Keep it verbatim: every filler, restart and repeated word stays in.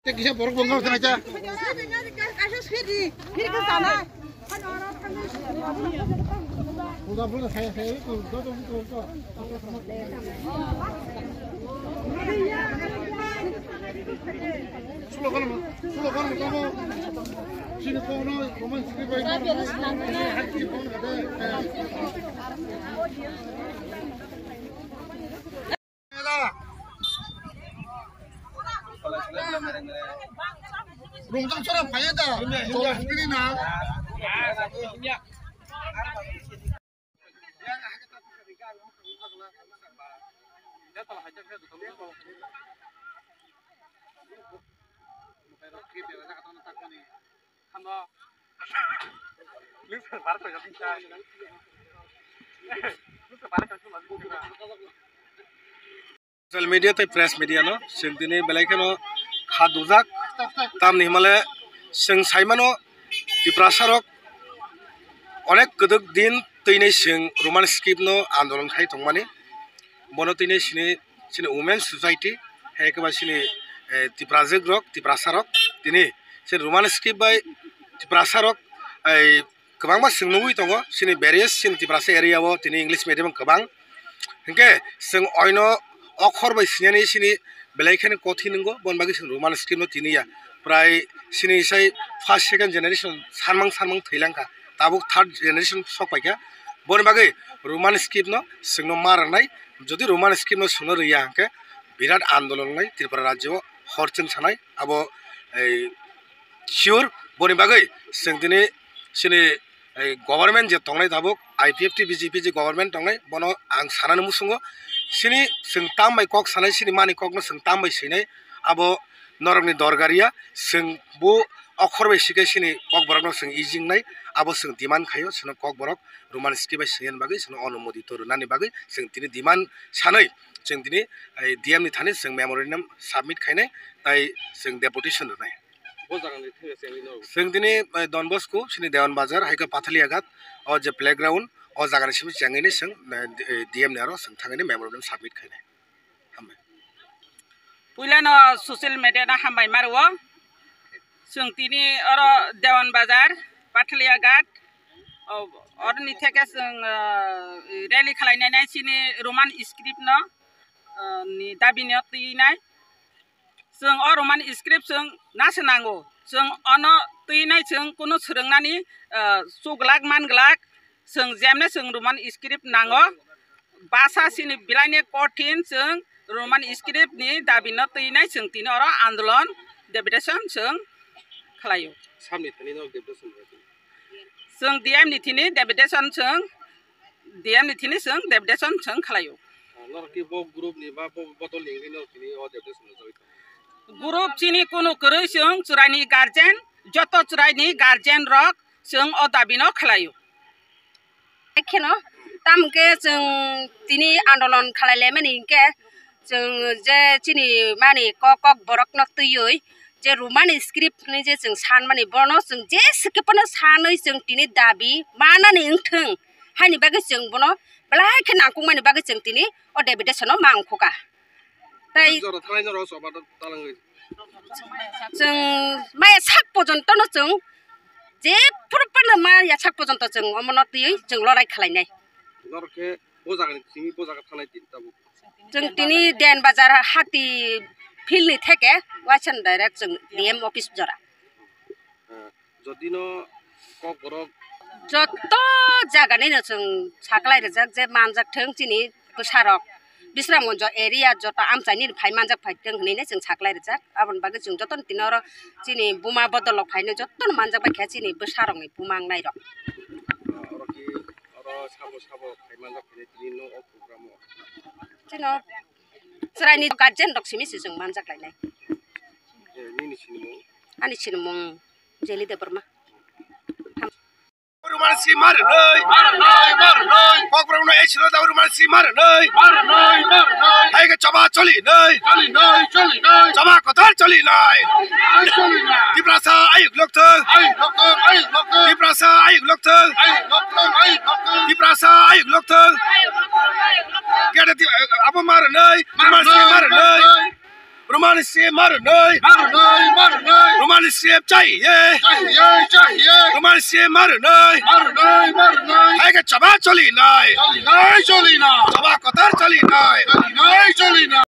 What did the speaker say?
Kisa borok bongkar thanai ta. Sulo kono, sulo kono kono. Sini kono, koman sini bai. Hakki kono kata. Rungtang sora phaiya da. Sora sini na. Social media tei press media no chwng tini belai kheno kha dujak, tamni himale chwng saimano Tiprasa rok onek kwdwk din twinai chwng Roman script no andolon khai tongmani, bono twinai chini, chini women society hai khe ba chini, eh, Tiprajwk rok, Tiprasa rok tini chini Roman script bai Tiprasa rok, eh, kwbangma chwng nugwi tongo, chini various chini Tiprasa area o tini English medium kwbang. Hinkhe chwng oino okhor bai sinani chini belai kheno kothin wngo, boni bagwi chwng Roman script no tiniya. Prai chini sai first, second generation sanmang sanmang thwilang kha, tabuk third generation sok paikha. Boni bagwi Roman script no chwngno ma rwnai, jodi Roman script no chwngno rwya hinkhe birat andolon wngnai Tripura rajyo o, hor chwng sanai abo, ei, sure. Boni bagwi chwng tini chini, ei, government je tongnai tabuk, I P F T, B J P je government tongnai, bono ang sanani muchungo. Chini chwng tam bai kok sanai, chini mani kokno chwng tam bai swinai, abo norokni dorgariya, chwng bo okhor bai sikhe chini kokborokno chwng ijingnai, abo chwng demand khaio, chwngno kokborok Roman script bai swinani bagwi, chwngno onumodito rwnani bagwi chwng tini demand sanwi chwng tini, ei, D M ni thani chwng memorandum submit khainai, tai chwng deputation rwnai. Bo jaga ni thangya chengwi no. Chwng tini, eh, Don Bosco, chini Dewan Bazar, hai khe Pathaliya Ghat, o je playground, o jaga ni simi chengwi ni chwng, eh, D M ni aro chwng thangwi ni memorandum submit khainai. Hambai. Puila no social media no hambai ma rwo. Chwng tini oro Dewan Bazar, Pathaliya Ghat, o, oro ni theke chwng, eh, rally khlai nai nai chini Roman script no, eh, ni dabi no twi nai. Chwng o Roman script chwng nasa nango. Chwng ono twinai chwng kunu swrwngnani, ah, chuglak manglak. Chwng jemne chwng Roman script nango. Basa chini bilaini kothin chwng Roman script ni dabi no twinai chwng tini oro andolon deputation chwng khlaio. Samni thani no deputation. Chwng D M ni thini deputation chwng, D M ni thini chwng deputation chwng khlaio. Norok ki bo group ni ba bo bodol ni wngwi norok tini o deputation no jagwi tongo? Group chini kunu kwrwi chwng chwraini guardian, joto chwraini guardian rok chwng o dabi no khlaio. Kheno, tamo khe chwng tini andolon khlai laimani hinkhe, chwng je chini mani kok, kok borok no twiwi je Roman script hinwi je chwng sanmani, bono chwng jeswk khe phano sanwi chwng tini dabi manani wngthwng, haini bagwi chwng bono belai khe nangkukmani bagwi chwng tini o deputation o ma ongkhuka. Tai jora thalai norok soba talangwi. Chwng maya sak pojonto no chwng je phuru phano maya sak pojonto chwng omono twiwi chwng lorai khlainai. Norok khe bo jaga ni simi bo jaga thalai tini tabuk. Chwng tini Dewan Bazar hati field ni theke waisa direct chwng D M office jora. Eh, jodi no kok borok. Jotto jaga ni no chwng saklai rijak je manjak thwng chini bwsarok. Bisramganj area joto amchaini phai manjak phai thwng hinwi no chwng saklai rijak. Aboni bagwi chwng joto no tini oro chini buma bodol rok phaino joto no manjak bai kha chini bwsarok ni buma wngnai rok. Oro ki, oro sabo sabo phai manjak phai tini no o program o. Chini o chwraini guardian rok simi se chwng manjak lainai. Eh, nini sinimung? Ani sinimung Jeli Debbarma. Roman script ma rwnai. Ma rwnai, ma rwnai. Kokborok no echiro da Roman script ma rwnai. Ma rwnai, ma rwnai. Hai khe choba choli nai. Choli nai, choli nai. Choba kotor choli nai. Ai choli nai. Tiprasa ayuk lokthwng. Ayuk lokthwng, ayuk lokthwng. Tiprasa ayuk lokthwng. Ayuk lokthwng, ayuk lokthwng. Tiprasa ayuk lokthwng. Gede ti, abo ma rwnai. Roman script ma rwnai. Roman script ma rwnai. Ma rwnai, C M chahiye. Chahiye, chahiye. Roman C M ma rwnai. Ma rwnai, ma rwnai. Hai khe chaba choli nai. Choli nai, choli nai. Chaba kotor choli nai. Choli nai, choli nai.